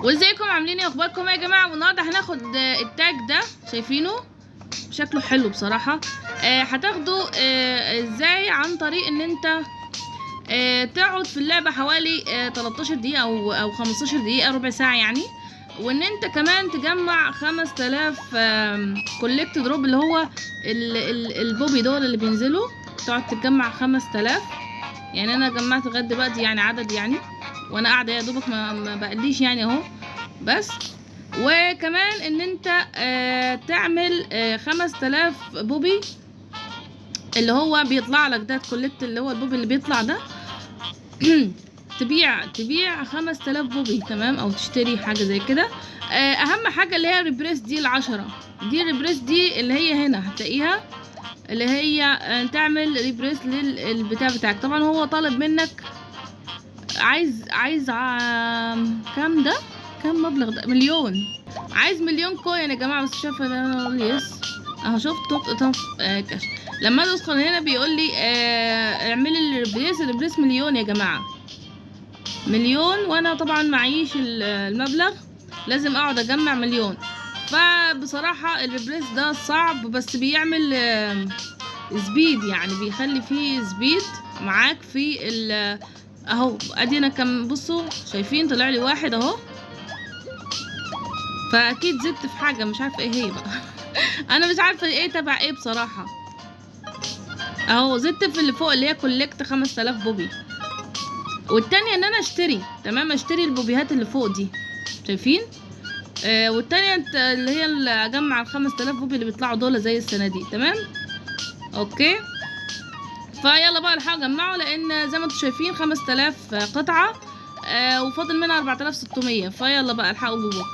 وازيكم عاملين ايه؟ اخباركم ايه يا جماعه؟ والنهارده هناخد ال tag ده، شايفينه شكله حلو بصراحه. هتاخده ازاي؟ عن طريق ان انت تقعد في اللعبة حوالي 13 دقيقة او 15 دقيقه، ربع ساعة يعني. وان انت كمان تجمع 5000 collect drop اللي هو ال poppy دول اللي بينزلوا، تقعد تجمع 5000. يعني انا جمعت لغاية دلوقتي يعني عدد يعني، وانا قاعدة يا دوبك ما بقليش يعني اهو بس. وكمان ان انت تعمل 5000 poppy اللي هو بيطلع لك ده، collect اللي هو ال poppy اللي بيطلع ده. تبيع 5000 poppy، تمام، او تشتري حاجة زي كده. اهم حاجة اللي هي rebirth دي، ال10 دي، rebirth دي اللي هي هنا هتلاقيها، اللي هي تعمل rebirth للبتاع بتاعك. طبعا هو طالب منك عايز كام ده؟ كام مبلغ ده؟ مليون. عايز مليون coin يا جماعه. بس شايفه ده؟ yes، اهو شفت top top كاش. لما ادخل هنا بيقول لي اعملي ال rebirth. ال rebirth مليون يا جماعه، مليون. وانا طبعا معيش المبلغ، لازم اقعد اجمع مليون. فبصراحة ال rebirth ده صعب، بس بيعمل speed، يعني بيخلي فيه speed معاك في ال اهو. ادينا كم؟ بصوا، شايفين؟ طلع لي واحد اهو، فاكيد زدت في حاجة مش عارفة ايه هي بقى. انا مش عارفة ايه تبع ايه بصراحة. اهو زدت في اللي فوق اللي هي collect 5000 poppy، والتانية ان انا اشتري، تمام، اشتري البوبيهات اللي فوق دي، شايفين؟ والتانية اللي هي اللي اجمع ال 5000 poppy اللي بيطلعوا دول زي الصناديق، تمام، okay. فيلا بقى الحقوا جمعوا، لان زي ما انتم شايفين 5000 قطعة وفاضل منها 4600. فيلا بقى الحقوا جيبوها.